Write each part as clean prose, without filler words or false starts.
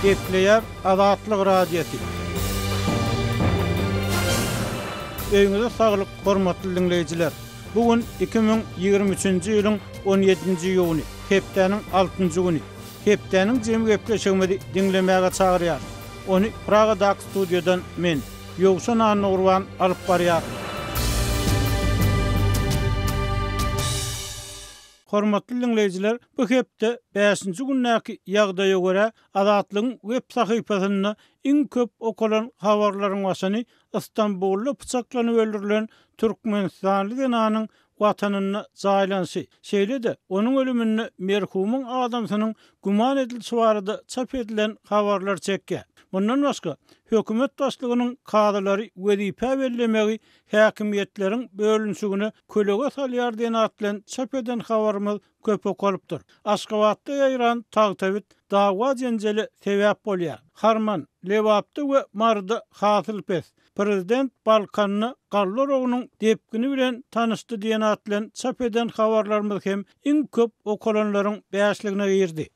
Gepleýär Azatlyk Radiosy. Öýüňize saglyk, hormatly diňleýjiler! Bu gün 2023-nji ýylyň 17-nji iýuny, hepdäniň altynjy güni. Hepdäniň jemi gepleşigimizi diňlemäge çagyrýarys. Ony Pragadaky studiýadan men, Ýowşan Annagurban alyp barýaryn. Hormatly diňleýjiler, bu hepde bäşinji gündäki ýagdaýa görä, Azatlygyň web sahypasynda iň köp okalan habarlaryň başyny Stambulda pyçaklanyp öldürilen türkmenistanly zenanyň watanynda jaýlanyşy, şeýle-de onuň ölüminde merhumyň adamsynyň güman edilişi barada çap edilen habarlar çekýär. Mundan başga, hökümet başlygynyň kazylary wezipä bellemegi häkimiýetleriň bölünişigine kölege salýar diýen at bilen çap eden habarymyz köp okalypdyr. Aşgabatda ýaýran tagtabit dawa-jenjele sebäp bolýar. Harman, Lebapda we Maryda hasyl pes. Prezident Balkanda galla oragynyň depgini bilen tanyşdy diýen at bilen çap eden habarlarymyz hem iň köp okalanlaryň bäşligine girdi.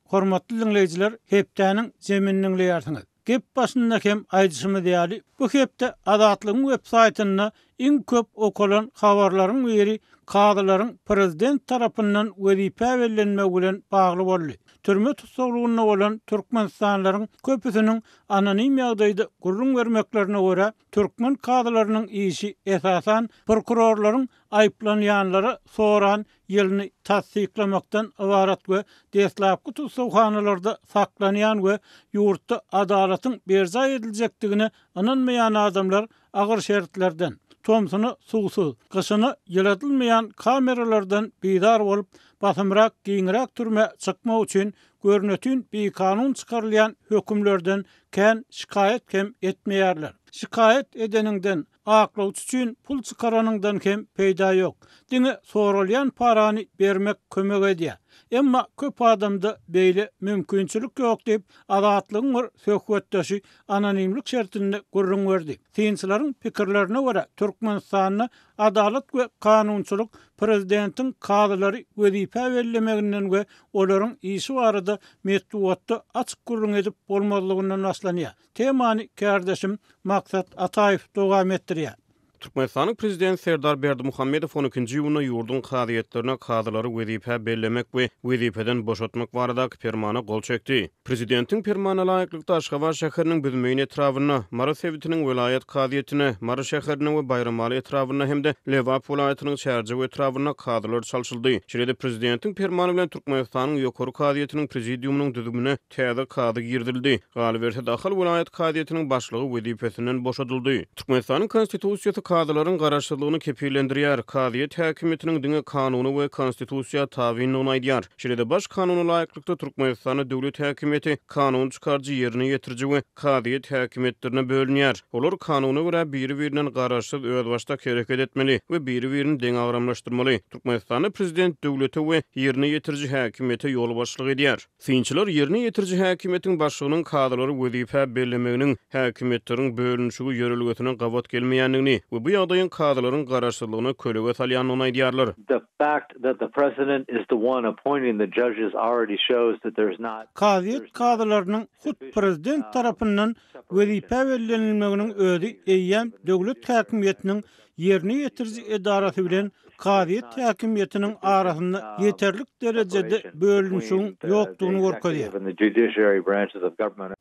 Hormatly diňleýjiler, hepdäniň jemini diňleýärsiňiz. Gep başynda hem aýdyşymyz ýaly, bu hepde Azatlygyň web saýtynda iň köp okalan habarlaryň biri kazylaryň prezident tarapyndan wezipä bellenmegi bilen bagly boldy. Türme tussaglygynda bolan türkmenistanlylaryň köpüsiniň anonim ýagdaýda gürrüň bermeklerine görä, türkmen kazylarynyň işi esasan prokurorlaryň aýyplanýanlara soran ýylyny tassyklamakdan ybarat we deslapky tussaghanalarda saklanýan we ýurtda adalatyň berjaý ediljekdigine ynanmaýan adamlar agyr şertlerden, tomsuna suwsuz, gyşyna ýyladylmaýan kameralardan bizar bolup, basymrak giňräk türmä çykmak üçin görnetin bikanun çykarylýan hökümlerden kän şikaýat hem etmeýärler. Şikaýat edeniňden, Aklawçy üçin pul çykaranyňdan hem peýda ýok. Diňe soralýan parany bermek kömek edýär. Emma köp adamda beýle mümkinçilik ýok diýip, Azatlygyň bir söhbetdeşi anonimlik şertinde gürrüň berdi. Synçylaryň pikirlerine görä, Türkmenistanda adalat we kanunçylyk prezidentiň kazylary wezipä bellemeginden we olaryň işi barada metbugatda açyk gürrüň edip bolmazlygyndan başlanýar. Temany kärdeşim Maksat Ataýew dowam etdirýär. Türkmenistanyň Prezidenti Serdar Berdimuhamedow on ikinji iýunda ýurduň kazyýetlerine kazylary wezipä bellemek we wezipeden boşatmak baradaky Permana gol çekdi. Prezidentiň Permanyna laýyklykda, Aşgabat şäheriniň Büzmeýin etrabynda, Mary sebitiniň welaýat kazyýetine, Mary şäherinde we Baýramaly etrabynda hem-de Lebap welaýatynyň Çärjew etrabynda kazylar çalşyldy. Şeýle-de Prezidentiň Permany bilen Türkmenistanyň Ýokary kazyýetiniň Prezidiumynyň düzümine täze kazy girizildi. Galyberse-de, Ahal welaýat kazyýetiniň başlygy wezipesinden boşadyldy. Türkmenistanyň Konstitusiýasy kazylaryň garaşsyzlygyny kepillendirýär, kazyýet häkimiýetiniň diňe kanuna we Konstitusiýa tabyndygyny aýdýar. Şeýle-de, Baş Kanuna laýyklykda, Türkmenistanda döwlet häkimiýeti kanun çykaryjy, ýerine ýetiriji we kazyýet häkimiýetlerine bölünýär. Olar kanuna görä biri-birinden garaşsyz, özbaşdak hereket etmeli we biri-birini deňagramlaşdyrmaly. Türkmenistanda prezident döwlete we ýerine ýetiriji häkimiýete ýolbaşçylyk edýär. Synçylar ýerine ýetiriji häkimiýetiň başlygynyň kazylary wezipä bellemeginiň häkimiýetleriň bölünişigi ýörelgesine gabat gelmeýändigini we bu ýagdaýyň kazylaryň garaşsyzlygyna kölege salýandygyny aýdýarlar. The fact that the president is the one appointing the judges already shows that there's not. Kazyýet kazylarynyň hut prezident tarapyndan wezipä bellenilmeginiň özi eýýäm döwlet häkimiýetiniň ýerine ýetiriji edarasy bilen kazyýet häkimiýetiniň arasynda ýeterlik derejede bölünişigiň ýokdugyny görkezýär.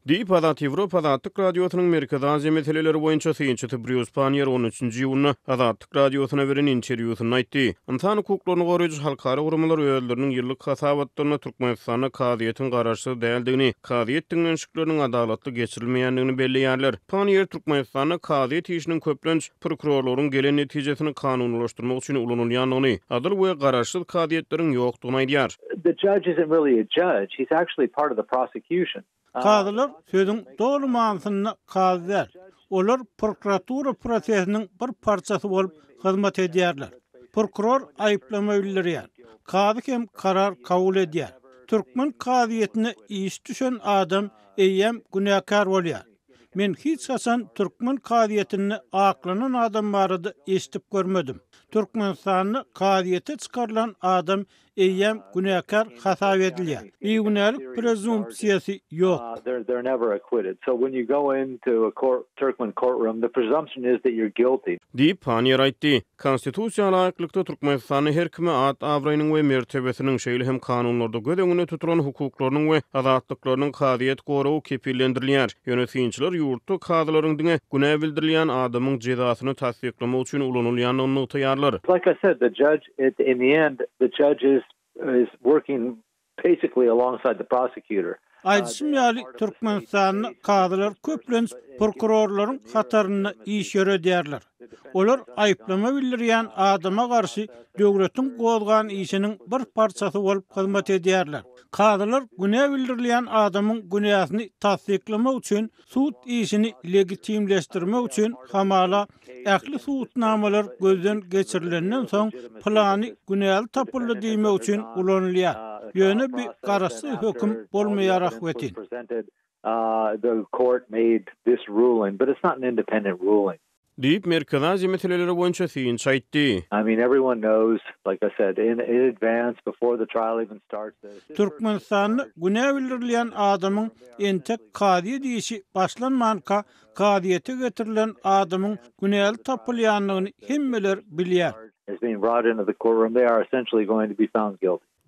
Diýip, Azat Ýewropa Azatlyk Radiosynyň Merkezi Aziýa meseleleri boýunça synçysy Brýus Panniýer on üçünji iýunda Azatlyk Radiosyna beren interwýusynda aýtdy. Ynsan hukuklaryny goraýjy halkara guramalar özleriniň ýyllyk hasabatlarynda Türkmenistanda kazyýetiň garaşsyz däldigini, kazyýet diňlenişikleriniň adalatly geçirilmeýändigini belleýärler. Panniýer Türkmenistanda kazyýet işiniň köplenç prokurorlaryň gelen netijesini kanunylaşdyrmak üçin ulanylýandygyny, adyl we garaşsyz kazyýetleriň ýokdugyny aýdýar. The judge isn't really a judge, he's actually part of the prosecution. Kazylar sözüň doly manysynda kazy däl. Olar prokuratura prosesiniň bir parçasy bolup hyzmat edýärler. Prokuror aýyplama bildirýär. Kazy hem karar kabul edýär. Türkmen kazyýetine işi düşen adam eýýäm günäkär bolýar. Men hiç haçan türkmen kazyýetinde aklanan adam barada eşidip görmedim. Türkmenistanda kazyýete çykarylan adam eýýäm günäkär hasap edilýär. Bigünälik prezumpsiýasy ýok. Diýip, Panniýer aýtdy. Konstitusiýa laýyklykda, Türkmenistanda her kime at-abraýynyň we mertebesiniň, şeýle hem kanunlarda göz öňünde tutulan hukuklarynyň we azatlyklarynyň kazyýet goragy kepillendirilýär. Ýöne synçylar ýurtda kazylaryň diňe günä bildirilýän adamyň jezasyny tassyklamak üçin ulanylýandygyny nygtaýarlar. Like I said, the judge in the end, the judge is is working basically alongside the prosecutor. Aýdyşym ýaly, Türkmenistanda kazylar köplenç prokurorlaryň hatarynda iş ýöredýärler. Olar aýyplama bildirýän adama garşy döwletiň gozgan işiniň bir parçasy bolup hyzmat edýärler. Kazylar günä bildirilýän adamyň günäsini tassyklamak üçin sud işini legitimleşdirmek üçin hamala ähli subutnamalar gözden geçirilenden soň pylany günäli tapyldy diýmek üçin ulanylýar. Ýöne bi garaşsyz höküm bolmaýar ahbetin. Diýip, Merkezi Aziýa meseleleri boýunça synçy aýtdy. Türkmenistanda günä bildirilýän adamyň entek kazyýet işi başlanmanka kazyýete getirilen adamyň günäli tapylýandygyny hemmeler bilýär.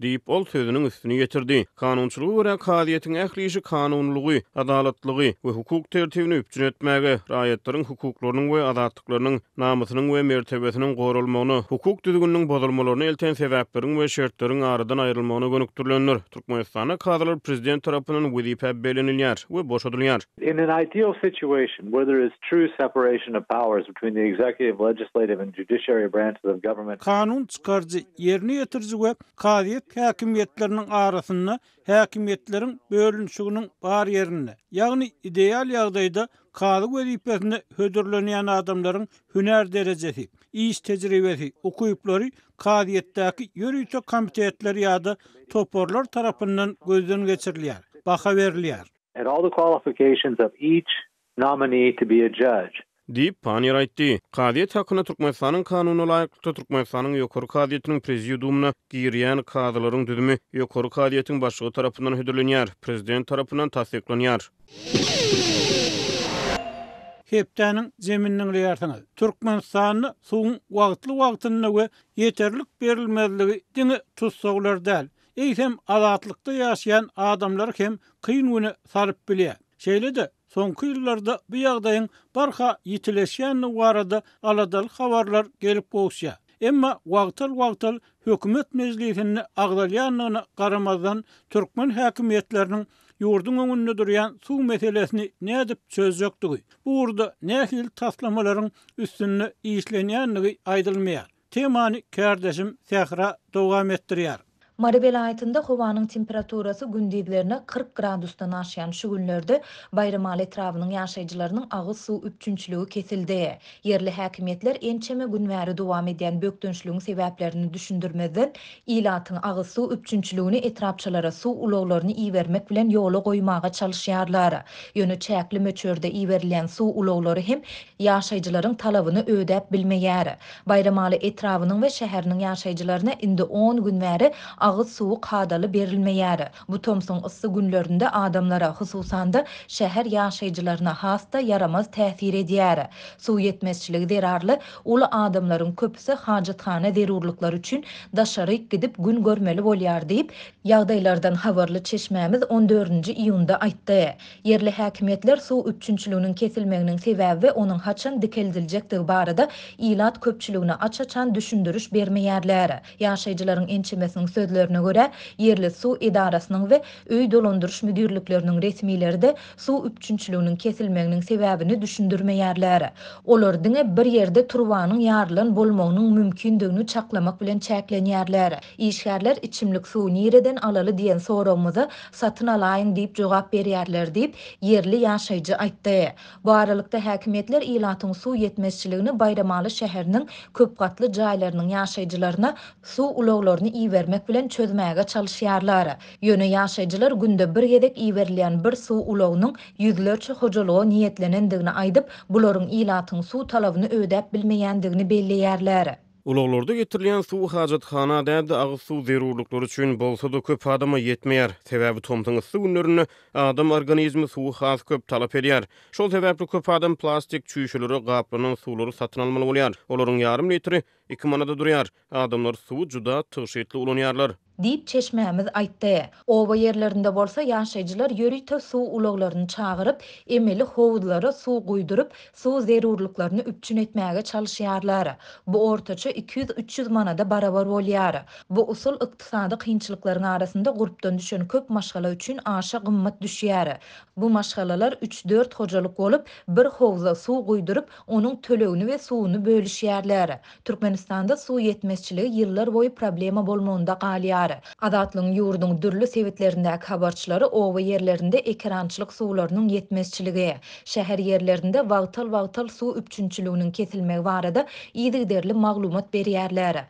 Diýip, ol sözüniň üstüni ýetirdi. Kanunçylyga görä, kazyýetiň ähli işi kanunylygy, adalatlylygy we hukuk tertibini üpjün etmäge, raýatlaryň hukuklarynyň we azatlyklarynyň, namysynyň we mertebesiniň goralmagyna, hukuk düzgüniniň bozulmalaryna elten sebäpleriň we şertleriň aradan aýrylmagyna gönükdirilendir. Türkmenistanda kazylar prezident tarapyndan wezipä bellenilýär we boşadylýar. In an ideal situation where there is true separation of powers between the executive, legislative and judiciary branches of government, Kanun çykaryjy, ýerine ýetiriji we kazyýet häkimiýetleriniň arasynda häkimiýetleriň bölünişiginiň bar ýerinde, ýagny ideal ýagdaýda kazy wezipesine hödürlenýän adamlaryň hünär derejesi, iş tejribesi, ukyplary kazyýetdäki ýörite komitetler ýa-da toparlar tarapyndan gözden geçirilýär, baha berilýär. And all the qualifications of each nominee to be a judge. Diýip, Panniýer aýtdy. Kazyýet hakynda Türkmenistanyň Kanunyna laýyklykda, Türkmenistanyň Ýokary kazyýetiniň Prezidiumyna girýän kazylaryň düzümi Ýokary kazyýetiň başlygy tarapyndan hödürlenýär, Prezident tarapyndan tassyklanýar. Hepdäniň jemini diňleýärsiňiz. Türkmenistanda suwuň wagtly-wagtynda we ýeterlik berilmezligi diňe tussaglar däl, eýsem azatlykda ýaşaýan adamlary hem kyn güne salyp bilýär. Şeýle-de, soňky ýyllarda bu ýagdaýyň barha ýitileşýändigi barada aladaly habarlar gelip gowuşýar. Emma wagtal-wagtal hökümet mejlisinde agzalýandygyna garamazdan, türkmen häkimiýetleriniň ýurduň öňünde durýan suw meselesini nädip çözjekdigi, bu ugurda nähili taslamalaryň üstünde işlenýändigi aýdylmaýar. Temany kärdeşim Sähra dowam etdirýär. Mary welaýatynda howanyň temperaturasy gündizlerine 40 gradusdan aşýan şu günlerde Baýramaly etrabynyň ýaşaýjylarynyň agyz suw üpjünçiligi kesildi. Ýerli häkimiýetler ençeme gün bäri dowam edýän bökdençligiň sebäplerini düşündirmezden, ilatyň agyz suw üpjünçiligini etrapçalara suw ulaglaryny ibermek bilen ýola goýmaga çalyşýarlar. Ýöne çäkli möçberde iberilýän suw ulaglary hem ýaşaýjylaryň talabyny ödäp bilmeýär. Baýramaly etrabynyň we şäheriniň ýaşaýjylaryna indi on gün bäri agyz suwy kadaly berilmeýär. Bu tomsuň yssy günlerinde adamlara, hususan-da, şäher ýaşaýjylaryna has-da ýaramaz täsir edýär. Suw ýetmezçiligi zerarly, uly adamlaryň köpüsi hajathana zerurlyklary üçin daşaryk gidip gün görmeli bolýar diýip, ýagdaýlardan habarly çeşmämiz on dördünji iýunda aýtdy. Ýerli häkimiýetler suw üpjünçiliginiň kesilmeginiň sebäbi we onuň haçan dikeldiljekdigi barada ilat köpçüligine aç-açan düşündiriş bermeýärler. Ýaşaýjylaryň ençemesiniň sözlerine görä, ýerli suw edarasynyň we öý dolandyryş müdirlikleriniň resmileri-de suw üpjünçiliginiň kesilmeginiň sebäbini düşündirmeýärler. Olar diňe bir ýerde turbanyň ýarylan bolmagynyň mümkindigini çaklamak bilen çäklenýärler. Işgärler içimlik suwy nireden alaly diýen soragymyza satyn alaýyň diýip jogap berýärler diýip, ýerli ýaşaýjy aýtdy. Bu aralykda, häkimiýetler ilatyň suw ýetmezçiligini Baýramaly şäheriniň köp gatly jaýlarynyň ýaşaýjylaryna suw ulaglaryny ibermek bilen. bilen çözmäge çalyşýarlar. Ýöne ýaşaýjylar günde bir gezek iberilýän bir suw ulagynyň ýüzlerçe hojalyga niýetlenendigini aýdyp, bularyň ilatyň suw talabyny ödäp bilmeýändigini belleýärler. Ulaglarda getirilýän suw hajathana däl-de, agyz suw zerurlyklary üçin bolsa-da köp adama ýetmeýär. Sebäbi tomsuň yssy günlerinde adam organizmi suwy has köp talap edýär. Şol sebäpli köp adam plastik çüýşelere gaplanan suwlary satyn almaly bolýar. Olaryň ýarym litri iki manada durýar. Adamlar suwy juda tygşytly ulanýarlar. Diýip, çeşmämiz aýtdy. Oba ýerlerinde bolsa ýaşaýjylar ýörite suw ulaglaryny çagyryp, emeli howuzlara suw guýduryp, suw zerurlyklaryny üpjün etmäge çalyşýarlar. Bu ortaça 200-300 manada barabar bolýar. Bu usul ykdysady kynçylyklaryň arasynda gurpdan düşen köp maşgala üçin aşa gymmat düşýär. Bu maşgalalar üç-dört hojalyk bolup, bir howza suw guýduryp, onuň tölegini we suwuny bölüşýärler. Türkmenistanda suw ýetmezçiligi ýyllar boýy problema bolmagynda galýar. Azatlygyň ýurduň dürli sebitlerindäki habarçylary oba ýerlerinde ekerançylyk suwlarynyň ýetmezçiligi, şäher ýerlerinde wagtal-wagtal suw üpjünçiliginiň kesilmegi barada yzygiderli maglumat berýärler.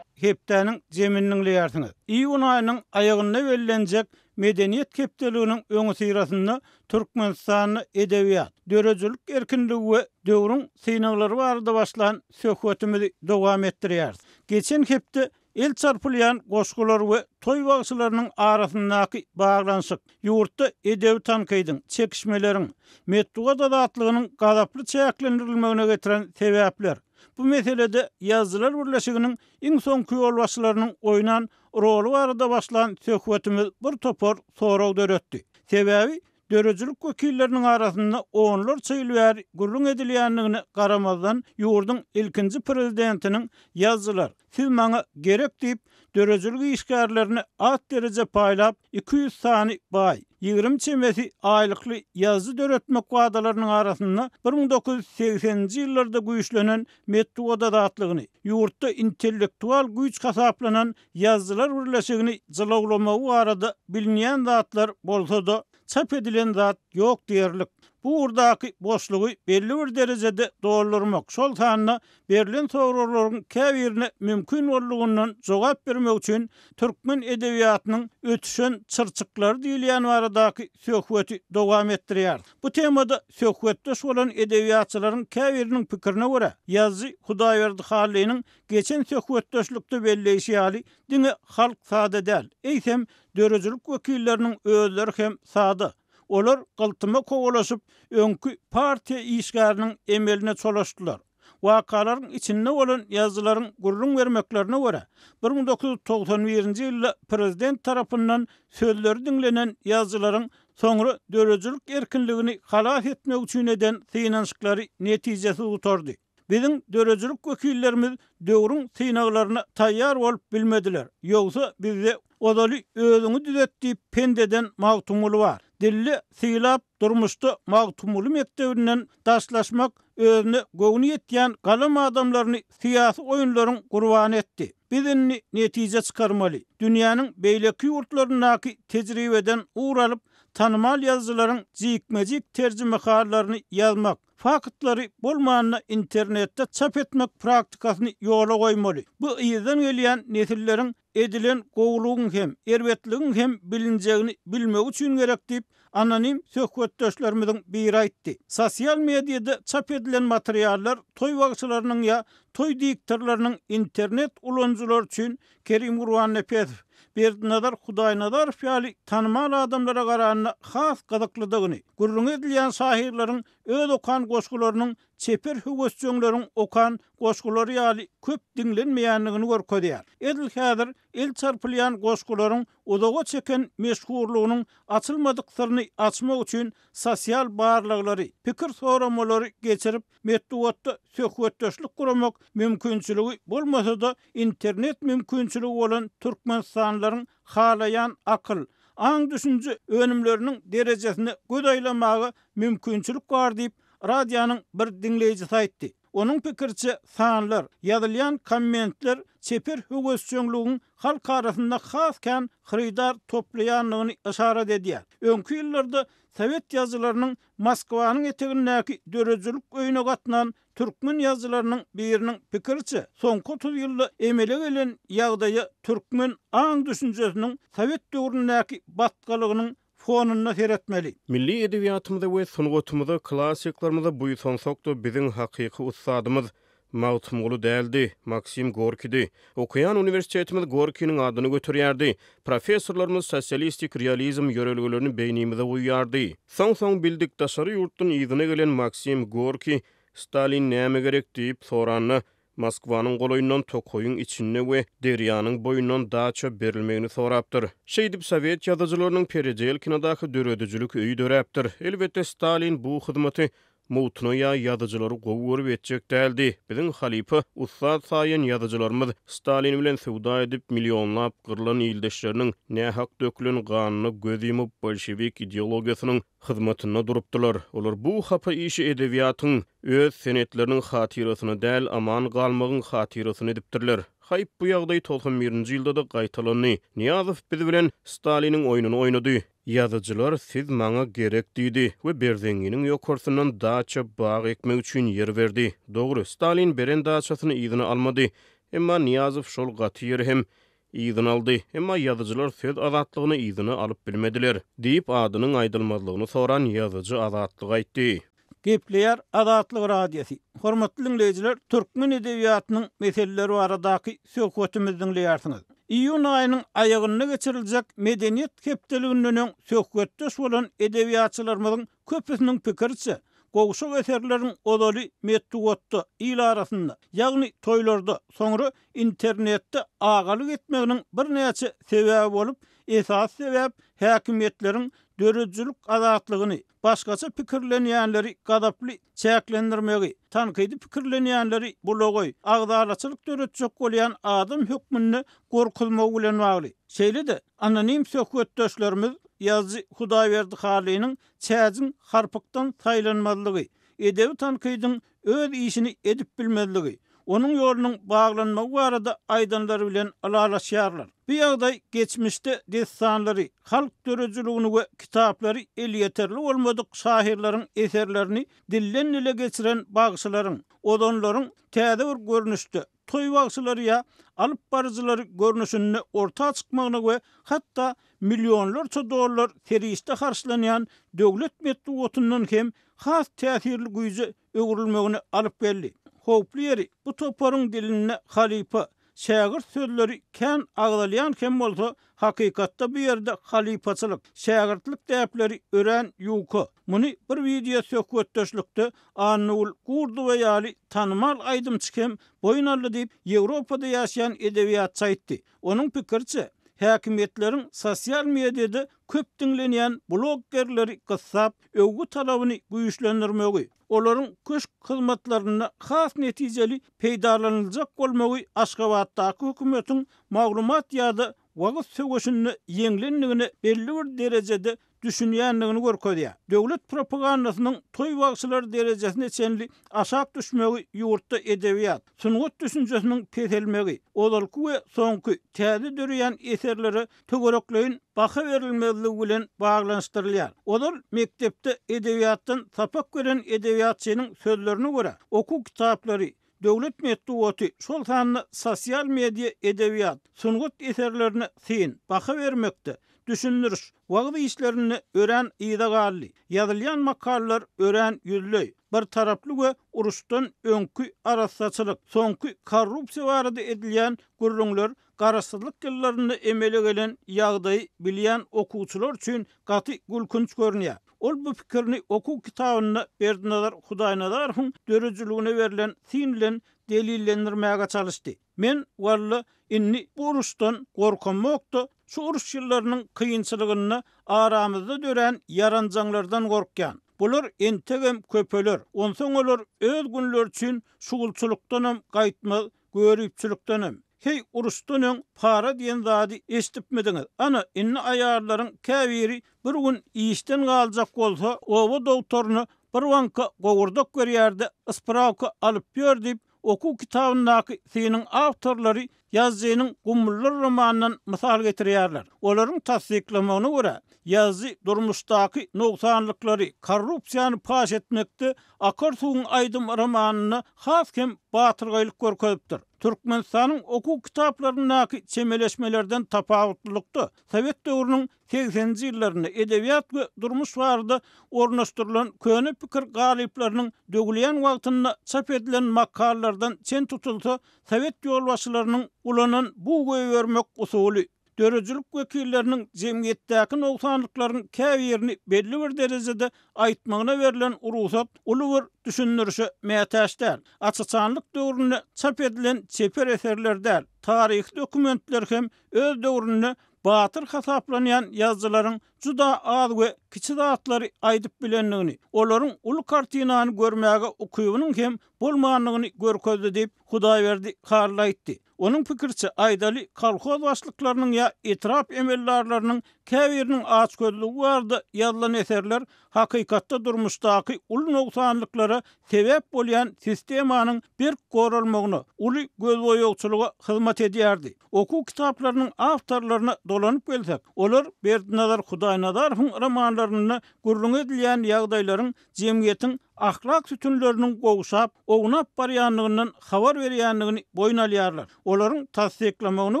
Hepdäniň jemini diňleýärsiňiz. Iýun aýynyň aýagynda bellenjek Medeniýet hepdeliginiň öňüsyrasynda Türkmenistanda edebiýat, döredijilik erkinligi we döwrüň synaglary barada başlan söhbetimizi dowam etdirýäris. Geçen hepde el çarpylýan goşgular we toý bagşylarynyň arasyndaky baglanyşyk, ýurtda edebi tankydyň, çekişmeleriň, metbugat azatlygynyň gazaply çäklendirilmegine getiren sebäpler, bu meselede Ýazyjylar birleşiginiň iň soňky ýolbaşçylarynyň oýnan roly barada başlan söhbetimiz bir topar sorag döretdi. Sebäbi döredijilik wekilleriniň arasynda onlarça ýyl bäri gürrüň edilýändigine garamazdan, ýurduň ilkinji prezidentiniň Ýazyjylar, siz maňa gerek diýip, döredijilik işgärlerine at-dereje paýlap, 200 sany baý, 20 çemesi aýlykly ýazyjy döretmek wadalarynyň arasynda 1980-nji ýyllarda güýçlenen metbugat azatlygyny, ýurtda intellektual güýç hasaplanan Ýazyjylar birleşigini jylawlamagy barada bilinýän zatlar bolsa-da, çap edilen zat ýok diýerlik. Bu ugurdaky boşlugy belli bir derejede doldurmak, şol sanda berlen soraglaryň käbirine mümkin boldugyndan jogap bermek üçin türkmen edebiýatynyň ötüşen çyrçyklary diýilýän baradaky söhbeti dowam etdirýäris. Bu temada söhbetdeş bolan edebiýatçylaryň käbiriniň pikirine görä, ýazyjy Hudaýberdi Hallynyň geçen söhbetdeşlikde belleýşi ýaly, diňe halk sada däl, eýsem, döredijilik wekilleriniň özleri hem sada. Olar gyltyma kowalaşyp, öňki partiýa işgäriniň emeline çolaşdylar. Wakalaryň içinde bolan ýazyjylaryň gürrüň bermeklerine görä, 1991-nji ýylda prezident tarapyndan sözleri diňlenen ýazyjylaryň soňra döredijilik erkinligini halas etmek üçin eden synanyşyklary netijesiz gutardy. Biziň döredijilik wekillerimiz döwrüň synaglaryna taýýar bolup bilmediler. Ýogsa bizde Ozaly özüňi düzet diýip pent eden Magtymguly bar. Dilde sylap, durmuşda Magtymguly mekdebinden daşlaşmak özüne göwni ýetýän galam adamlaryny syýasy oýunlaryň gurbany etdi. Biz indi netije çykarmaly. Dünýäniň beýleki ýurtlaryndaky tejribeden ugur alyp, tanymal ýazyjylaryň jikme-jik terjimehallaryny ýazmak, Faktlary bolmanda internetde çap etmek praktikasyny ýola goýmaly. Bu yzdan gelýän nesilleriň edilen gowulygyň hem, erbetligiň hem bilinjegini bilmegi üçin gerek diýip, anonim söhbetdeşlerimiziň biri aýtdy. Sosial mediada çap edilen materiallar toý bagşylarynyň ýa toý diktorlarynyň internet ulanyjylary üçin Kerim Gurbannepesow, Berdinazar Hudaýnazarow ýaly tanymal adamlara garanda has gyzyklydygyny, gürrüňi edilýän şahyrlaryň öz okan goşgularynyň çeper höwesjeňleriň okan goşgulary ýaly köp diňlenmeýändigini görkezýär. Edil häzir el çarpylýan goşgularyň uzaga çeken meşhurlygynyň açylmadyk syryny açmak üçin sosial barlaglary, pikir soramalary geçirip, metbugatda söhbetdeşlik guramak mümkinçiligi bolmasa-da, internet mümkinçiligi bolan türkmenistanlylaryň halaýan akyl, aň-düşünje önümleriniň derejesine göz aýlamaga mümkinçilik bar diýip, radionyň bir diňleýjisi aýtdy. Onuň pikiriçe, sanlar, ýazylýan kommentler çeper höwesjeňligiň halk arasynda has kän hyrydar toplaýandygyny yşarat edýär. Öňki ýyllarda sowet ýazyjylarynyň Moskwanyň etegindäki döredijilik öýüne gatnan türkmen ýazyjylarynyň biriniň pikiriçe, soňky 30 ýylda emele gelen ýagdaýa türkmen aň-düşünjesiniň sowet döwründäki batgalygynyň fonunda seretmeli. Milli edebiýatymyza we sungatymyza, klassyklarymyza buýsansak-da, biziň hakyky ussadymyz Magtymguly däldi, Maksim Gorkidi. Okaýan uniwersitetimiz Gorkiniň adyny göterýärdi. Professorlarymyz sosialistik realizm ýörelgelerini beýnimize guýýardy. Soň-soň bildik, daşary ýurtdan yzyna gelen Maksim Gorki Stalin näme gerek diýip soranda, Moskwanyň golaýyndan tokaýyň içinde we derýanyň boýundan daça berilmegini sorapdyr. Şeýdip, sowet ýazyjylarynyň Peredelkinodaky döredijilik öýi döräpdir. Elbetde, Stalin bu hyzmaty mugtuna ýa ýazyjylary gowy görüp etjek däldi. Biziň halypa, ussat saýan ýazyjylarymyz Stalin bilen söwda edip, millionlap gyrlan ildeşleriniň nähak dökülen ganyna göz ýumup, bolşewik ideologiýasynyň hyzmatynda durupdylar. Olar bu hapa işi edebiýatyň, öz senetleriniň hatyrasyna däl, aman galmagyň hatyrasyna edipdirler. Haýp, bu ýagdaý 91-nji ýylda-da gaýtalandy. Nyýazow biz bilen Staliniň oýnuny oýnady. Ýazyjylar, siz maňa gerek diýdi we Berzeňňiniň ýokarsyndan daça, bag ekmek üçin ýer berdi. Dogry, Stalin beren daçasyny yzyna almady. Emma Nyýazow şol gaty ýeri hem yzyna aldy. Emma ýazyjylar söz azatlygyny yzyna alyp bilmediler. Diýip, adynyň aýdylmazlygyny soran ýazyjy Azatlyga aýtdy. Gepleýär Azatlyk Radiosy. Hormatly diňleýjiler, türkmen edebiýatynyň meseleleri baradaky söhbetimizi diňleýärsiňiz. Iýun aýynyň aýagynda geçiriljek Medeniýet hepdeliginden öň söhbetdeş bolan edebiýatçylarymyzyň köpüsiniň pikiriçe, gowşak eserleriň ozaly metbugatda, il arasynda, ýagny toýlarda, soňra internetde agalyk etmeginiň birnäçe sebäbi bolup, esasy sebäp häkimiýetleriň döredijilik azatlygyny, başgaça pikirlenýänleri gazaply çäklendirmegi, tankydy pikirlenýänleri bulagaý, agzalaçylyk döretjek bolýan adam hökmünde gorkuzmagy bilen bagly. Şeýle-de, anonim söhbetdeşlerimiz ýazyjy Hudaýberdi Hallynyň çäjiň harpykdan saýlanmazlygy, edebi tankydyň öz işini edip bilmezligi, onuň ýolunyň baglanmagy barada aýdanlary bilen ylalaşýarlar. Bu ýagdaý geçmişde dessanlary, halk döredijiligini we kitaplary elýeterli bolmadyk şahyrlaryň eserlerini dilden-dile geçiren bagşylaryň, ozanlaryň täze bir görnüşde, toý bagşylary ýa alyp baryjylary görnüşinde orta çykmagyna we hatda millionlarça dollar serişde harçlanýan döwlet metbugatyndan hem has täsirli güýje öwrülmegine alyp geldi. Howply ýeri, bu toparyň dilinde halypa, şägirt sözleri kän agzalýan hem bolsa, hakykatda bu ýerde halypaçylyk, şägirtlik däpleri örän ýuka. Muny bir wideo söhbetdeşlikde Annagül Gurdowa ýaly tanymal aýdymçy hem boýun aldy diýip, Ýewropada ýaşaýan edebiýatçy aýtdy. Onuň pikiriçe, häkimiýetleriň sosial mediada köp diňlenýän bloggerleri gyssap, öwgi talabyny güýçlendirmegi, olaryň köşk hyzmatlarynda has netijeli peýdalanyljak bolmagy Aşgabatdaky hökümetiň maglumat ýa-da wagyz söweşinde ýeňlendigine belli bir derejede düşünýändigini görkezýär. Döwlet propagandasynyň toý bagşylary derejesine çenli aşak düşmegi ýurtda edebiýat, sungat düşünjesiniň peselmegi, ozalky we soňky, täze döreýän eserlere töwerekleýin baha berilmezligi bilen baglanyşdyrylýar. Ozal mekdepde edebiýatdan sapak beren edebiýatçynyň sözlerine görä, okuw kitaplary, Döwlet metbugaty, şol sanda sosial media edebiýat, sungat eserlerine syn, baha bermekde, düşündiriş, wagyz işlerinde örän yza galdy. Ýazylýan makalalar örän ýüzleý, birtaraply we uruşdan öňki arassaçylyk, soňky korrupsiýa barada edilýän gürrüňler Garaşsyzlyk ýyllarynda emele gelen ýagdaýy bilýän okuwçylar üçin gaty gülkünç görünýär. Ol bu pikirini okuw kitabynda Berdinazar Hudaýnazarowyň döredijiligine berlen syn bilen delillendirmäge çalyşdy. Men, walla, indi bu uruşdan gorkamok-da, şu uruş ýyllarynyň kynçylygynda aramyzda dörän ýaranjaňlardan gorkýan. Bular entegem köpeler. Onsoň olar öz günleri üçin şugulçylykdanam gaýtmaz, Göripçilikdenem. Heý, uruşdan öň para diýen zady eşidipmidiňiz? Ana, indi aýallaryň käbiri bir gün işden galjak bolsa, oba dogtoryna. Bir banka gowurdak berýär-de, sprawka alyp ýör diýip, okuw kitabyndaky synyň awtorlary ýazyjynyň Gumlular romanyndan mysal getirýärler. Olaryň tassyklamagyna görä, ýazyjy durmuşdaky nogsanlyklary, korrupsiýany paş etmekde Akar suwuň aýdymy romanynda has hem batyrgaýlyk görkezipdir. Türkmenistanyň okuw kitaplaryndaky çemeleşmelerden tapawutlylykda, sowet döwrüniň segseninji ýyllarynda edebiýat we durmuş barada ornaşdyrylan köne pikir galyplarynyň döwülýän wagtynda çap edilen makalalardan çen tutulsa, sowet ýolbaşçylarynyň ulanan bug goýbermek usuly, döredijilik wekilleriniň jemgyýetdäki nogsanlyklaryň käbirini belli bir derejede aýtmagyna berlen rugsat uly bir düşündirişe mätäç däl. Aç-açanlyk döwründe çap edilen çeper eserler däl, taryhy dokumentler hem öz döwründe batyr hasaplanýan ýazyjylaryň juda az we kiçi zatlary aýdyp bilendigini, olaryň uly kartinany görmäge ukybynyň hem bolmandygyny görkezdi diýip, Hudaýberdi Hally aýtdy. Onuň pikiriçe, aýdaly, kolhoz başlyklarynyň ýa etrap emeldarlarynyň käbiriniň açgözlügi barada ýazylan eserler hakykatda durmuşdaky uly nogsanlyklara sebäp bolýan sistemanyň berk goralmagyna, uly gözboýagçylyga hyzmat edýärdi. Okuw kitaplarynyň awtorlaryna dolanyp gelsek, olar Berdinazar Hudaýnazarowyň romanlarynda gürrüňi edilýän ýagdaýlaryň jemgyýetiň ahlak sütünleriniň gowşap, ownap barýandygyndan habar berýändigini boýun alýarlar. Olaryň tassyklamagyna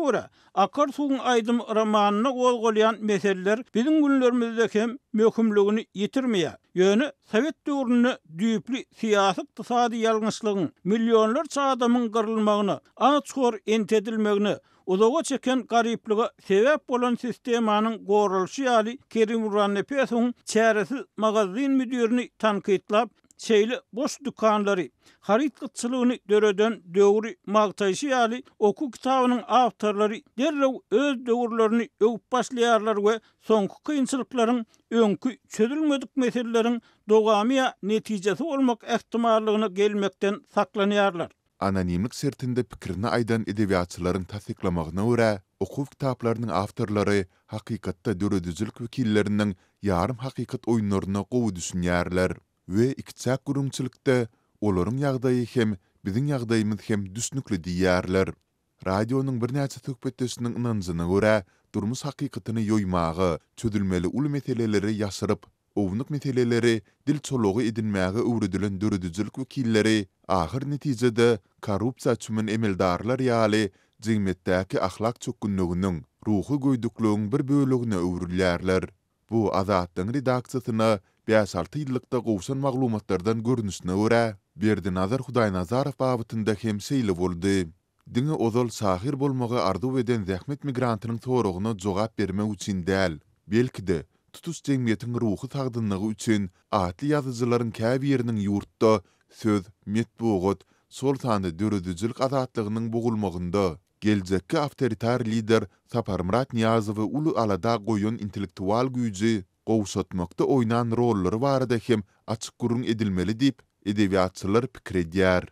görä, Akar suwuň aýdymy romanynda gozgalýan meseleler biziň günlerimizde hem möhümligini ýitirmeýär. Ýöne sowet döwründe düýpli syýasy-ykdysady ýalňyşlygyň, millionlarça adamyň gyrylmagyna, aç-hor entedilmegine, uzaga çeken garyplyga sebäp bolan sistemanyň goralyşy ýaly Kerim Gurbannepesowyň çäresiz magazin müdirini tankytlap, şeýle boş dükanlary, haryt gytçylygyny döreden döwri magtaýşy ýaly okuw kitabynyň awtorlary derrew öz döwürlerini öwüp başlaýarlar we soňky kynçylyklaryň öňki çözülmedik meseleleriň dowamy ýa netijesi bolmak ähtimallygyna gelmekden saklanýarlar. Anonimlik şertinde pikirini aýdan edebiýatçylaryň tassyklamagyna görä, okuw kitaplarynyň awtorlary hakykatda döredijilik wekilleriniň ýarym hakykat oýunlaryna gowy düşünýärler we ikiçäk gürrüňçilikde olaryň ýagdaýy hem, biziň ýagdaýymyz hem düşnükli diýýärler. Radionyň birnäçe söhbetdeşiniň ynanjyna görä, durmuş hakykatyny ýoýmaga, çözülmeli uly meseleleri ýaşyryp, ownuk meseleleri dil çolugy edinmäge öwredilen döredijilik wekilleri ahyr netijede korrupsiýa çümen emeldarlar ýaly jemgyýetdäki ahlak çökgünliginiň, ruhy göýdükligiň bir bölegine öwrülýärler. Bu Azatlygyň redaksiýasyna bäş-alty ýyllykda gowşan maglumatlardan görnüşine görä, Berdinazar Hudaýnazarow babatynda hem şeýle boldy. Diňe ozal şahyr bolmagy arzuw eden zähmet migrantynyň soragyna jogap bermek üçin däl, belki-de, tutuş jemgyýetiň ruhy sagdynlygy üçin atly ýazyjylaryň käbiriniň ýurtda söz, metbugat, şol sanda döredijilik azatlygynyň bogulmagynda, Geljekki awtoritar lider Saparmyrat Nyýazowy uly alada goýan intellektual güýji gowşatmakda oýnan rollary barada hem açyk gürrüň edilmeli diýip, edebiýatçylar pikir edýär.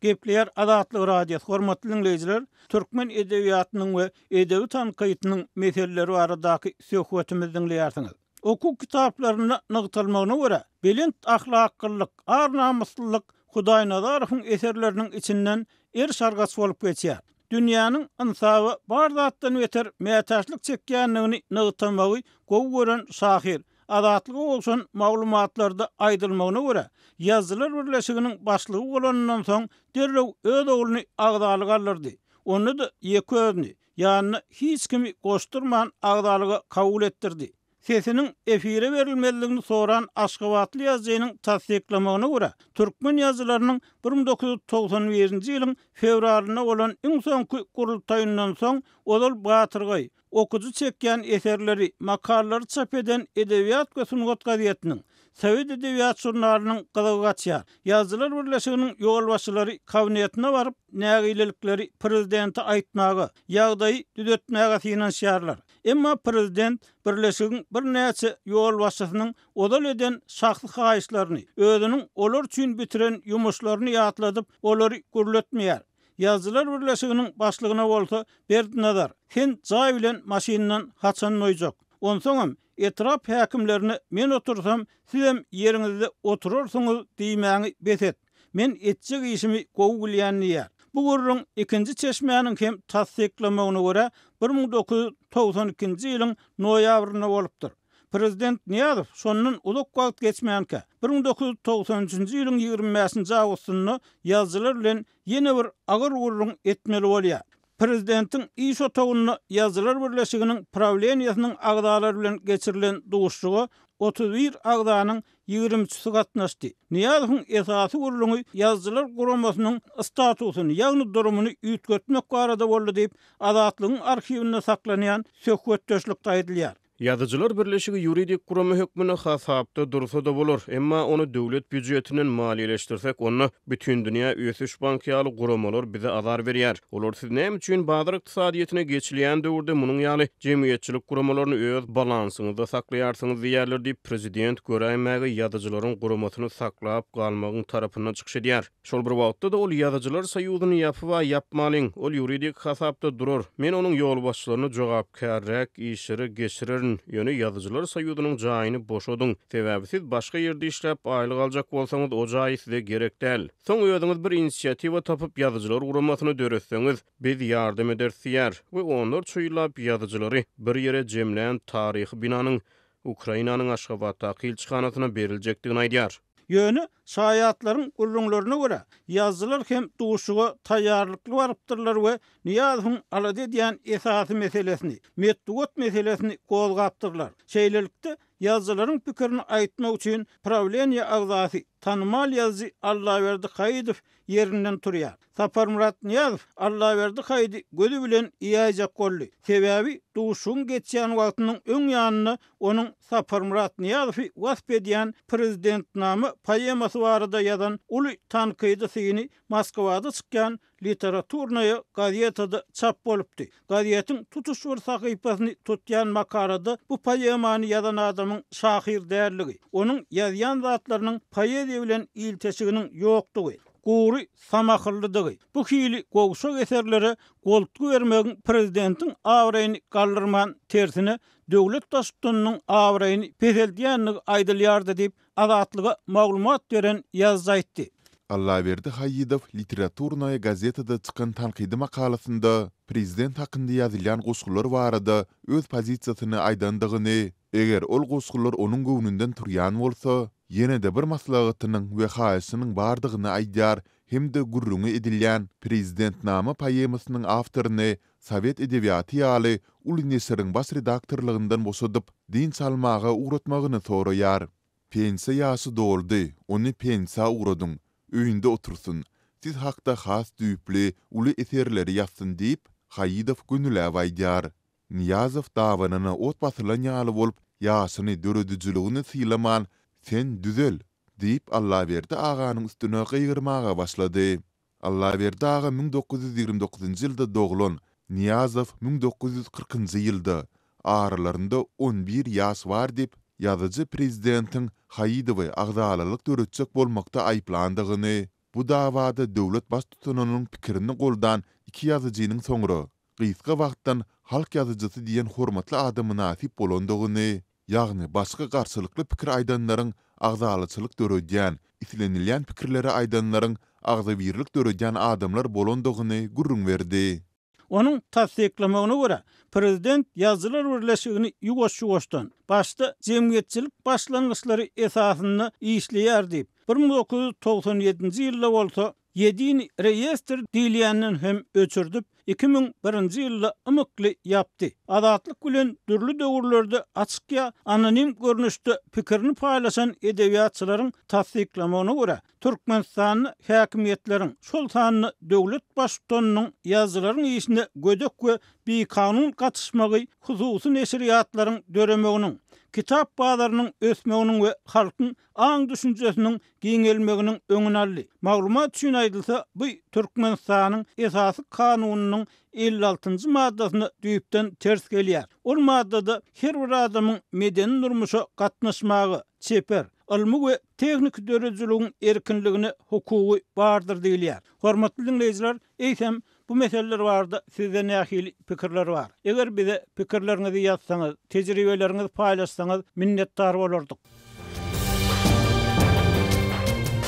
Gepleýär Azatlyk Radiosy, Hormatly diňleýjiler, türkmen edebiýatynyň we edebi tankytynyň meseleleri baradaky söhbetimizi diňleýärsiňiz. Okuw kitaplarynda nygtalmagyna görä, belent ahlaklylyk, ar-namyslylyk Hudaýnazarowyň eserleriniň içinden eriş-argaç bolup geçýär. Dünýäniň ynsaba bar zatdan beter mätäçlik çekýändigini nygtamagy gowy gören şahyr, Azatlyga gowşan maglumatlarda aýdylmagyna görä, Ýazyjylar birleşiginiň başlygy bolanyndan soň derrew öz ogluny agzalyga aldyrdy. Onda-da ýeke özüni, Ýanyna hiç kimi goşdurman agzalyga kabul etdirdi. Sesiniň efire berilmezligini soran aşgabatly ýazyjynyň tassyklamagyna görä, türkmen ýazyjylarynyň 1991-nji ýylyň fewralynda bolan iň soňky gurultaýyndan soň ozal batyrgaý, okyjy çekýän eserleri, makalalary çap eden Edebiýat we sungat gazetiniň, Sowet edebiýat žurnalynyň gyzygy gaçýar. Ýazyjylar birleşiginiň ýolbaşçylary kabinetine baryp, nägilelikleri prezidente aýtmaga, ýagdaýy düzetmäge synanyşýarlar. Emma prezident birleşigiň birnäçe ýolbaşçysynyň ozal eden şahsy haýyşlaryny, özüniň olar üçin bitiren ýumuşlaryny ýatladyp, olary gürletmeýär. Ýazyjylar birleşiginiň başlygyna bolsa, Berdinazar, sen jaý bilen maşyndan haçan doýjak? Onsoňam, Etrap häkimlerine men otursam, sizem ýeriňizde oturarsyňyz diýmäňi bes et. Men etjek işimi gowy bilýän diýýär. Bu gürrüň ikinji çeşmäniň hem tassyklamagyna görä, 1992-nji ýylyň noýabrynda bolupdyr. Prezident Nyýazow şondan uzak wagt geçmänkä, 1993-nji ýylyň 25-nji awgustynda ýazyjylar bilen ýene bir agyr gürrüň etmeli bolýar. Prezidentiň iş otagynda Ýazyjylar birleşiginiň prawleniýesiniň agzalary bilen geçirilen duşuşyga 31 agzanyň ýigrimi üçüsi gatnaşdy. Nyýazowyň esasy gürrüňi Ýazyjylar guramasynyň statusyny, ýagny durumyny üýtgetmek barada boldy diýip, Azatlygyň arhiwinde saklanýan söhbetdeşlikde aýdylýar. Ýazyjylar birleşigi ýuridik gurama hökmünde hasapda dursa-da bolar, emma ony döwlet býujetinden maliýeleşdirsek, onda Bütindünýä ösüş banky ýaly guramalar bize azar berýär. Olar siz näme üçin bazar ykdysadyýetine geçilýän döwürde munuň ýaly jemgyýetçilik guramalaryny öz balansyňyzda saklaýarsyňyz diýýärler diýip, prezident göräýmäge ýazyjylaryň guramasyny saklap galmagyň tarapynda çykyş edýär. Şol bir wagtda-da ol Ýazyjylar soýuzyny ýapyb-a ýapmalyň, ol ýuridik hasapda durar, men onuň ýolbaşçylaryny jogapkärräk işlere geçirerin, ýöne Ýazyjylar soýuzynyň jaýyny boşadyň, sebäbi siz başga ýerde işläp aýlyk aljak bolsaňyz o jaý size gerek däl. Soň özüňiz bir inisiatiwa tapyp Ýazyjylar guramasyny döretseňiz, biz ýardam ederis diýýär we onlarça ýyllap ýazyjylary bir ýere jemlän taryhy binanyň Ukrainanyň Aşgabatdaky ilçihanasyna beriljekdigini aýdýar. Ýöne, şaýatlaryň gürrüňlerine görä, ýazyjylar hem duşuşyga taýýarlykly barypdyrlar we Nyýazowyň alada edýän esasy meselesini, metbugat meselesini gozgapdyrlar. Şeýlelikde, ýazyjylaryň pikirini aýtmak üçin prawleniýe agzasy, tanymal ýazyjy Allaberdi Haýydow ýerinden turýar. Saparmyrat Nyýazow Allaberdi Haýydy gözi bilen iýäýjek boldy. Sebäbi duşuşygyň geçýän wagtynyň öň ýanynda onuň Saparmyrat Nyýazowy wasp edýän Prezidentnama poemasy barada ýazan uly tankydy syny Moskwada çykýan Literaturnaýa gazetada çap bolupdy. Gazetiň tutuş bir sahypasyny tutýan makalada bu poemany ýazan adamyň şahyr däldigi, onuň ýazýan zatlarynyň poeziýa bilen ilteşiginiň ýokdugy, gury samahyllydygy, bu hili gowşak eserlere goltgy bermegiň prezidentiň abraýyny galdyrman, tersine, döwlet baştutanynyň abraýyny peseldýändigi aýdylýardy diýip, Azatlyga maglumat beren ýazyjy aýtdy. Allaberdi Haýydow Literaturnaýa gazetada çykan tankydy makalasynda prezident hakynda ýazylýan goşgular barada öz pozisiýasyny aýdandygyny, eger ol goşgular onuň göwnünden turýan bolsa, ýene-de bir maslahatynyň we haýyşynyň bardygyny aýdýar hem-de gürrüňi edilýän Prezidentnama poemasynyň awtoryny Sowet edebiýaty ýaly uly neşiriň baş redaktorlygyndan boşadyp, dynç almaga ugratmagyny soraýar. Pensiýa ýaşy doldy, ony pensiýa ugradyň, öýünde otursyn, siz hakda has düýpli, uly eserleri ýazsyn diýip, Haýydow gönüläp aýdýar. Nyýazow dabanyna ot basylan ýaly bolup, ýaşyny, döredijiligini sylaman, Sen düzel! diýip, Allaberdi aganyň üstüne gygyrmaga başlady. Allaberdi aga 1929-njy ýylda doglan, Nyýazow 1940-njy ýylda. Aralarynda on bir ýaş bar diýip, ýazyjy prezidentiň Haýydowy agzalalyk döretjek bolmakda aýyplandygyny, bu dawada döwlet baştutanynyň pikirini goldan iki ýazyjynyň soňra, gysga wagtdan halk ýazyjysy diýen hormatly ada mynasyp bolandygyny, ýagny başga garşylykly pikir aýdanlaryň agzalaçylyk döredýän, islenilýän pikirleri aýdanlaryň agzybirlik döredýän adamlar bolandygyny gürrüň berdi. Onuň tassyklamagyna görä, prezident Ýazyjylar birleşigini ýuwaş-ýuwaşdan, başda jemgyýetçilik başlangyçlary esasynda işleýär diýip, 1997-nji ýylda bolsa Ýedini reýestr diýilýänden hem öçürdip, 2001-nji ýylda ymykly ýapdy. Azatlyk bilen dürli döwürlerde açyk ýa anonim görnüşde pikirini paýlaşan edebiýatçylaryň tassyklamagyna görä, Türkmenistanda häkimiýetleriň, şol sanda döwlet baştutanynyň ýazyjylaryň işine gödek we bikanun gatyşmagy hususy neşirýatlaryň döremeginiň, kitap bazarynyň ösmeginiň we halkyň aň-düşünjesiniň giňelmeginiň öňüni aldy. Maglumat üçin aýdylsa, bu Türkmenistanyň Esasy Kanunynyň 56-njy maddasyna düýpden ters gelýär. Ol maddada her bir adamyň medeni durmuşa gatnaşmaga, çeper, ylmy we tehniki döredijiligiň erkinligine hukugy bardyr diýilýär. Hormatly diňleýjiler, eýsem, Bu meseleler barada sizde nähili pikirler bar? Eger bize pikirleriňizi ýazsaňyz, tejribeleriňizi paýlaşsaňyz minnetdar bolardyk.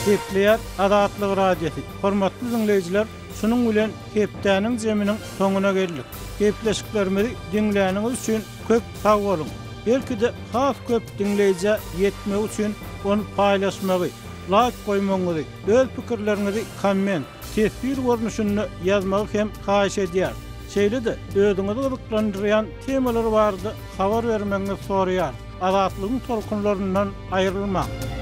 Gepleýär Azatlyk Radiosy. Hormatly diňleýjiler, şunuň bilen hepdäniň jeminiň soňuna geldik. Gepleşiklerimizi diňläniňiz üçin köp sag boluň! Belki-de has köp diňleýjä ýetmegi üçin ony paýlaşmagy, laýk goýmagyňyzy, öz pikirleriňizi komment, teswir görnüşinde ýazmagy hem haýyş edýäris. Şeýle-de özüňizi gyzyklandyrýan temalar barada habar bermegiňizi soraýarys. Azatlygyň tolkunlaryndan aýrylmaň!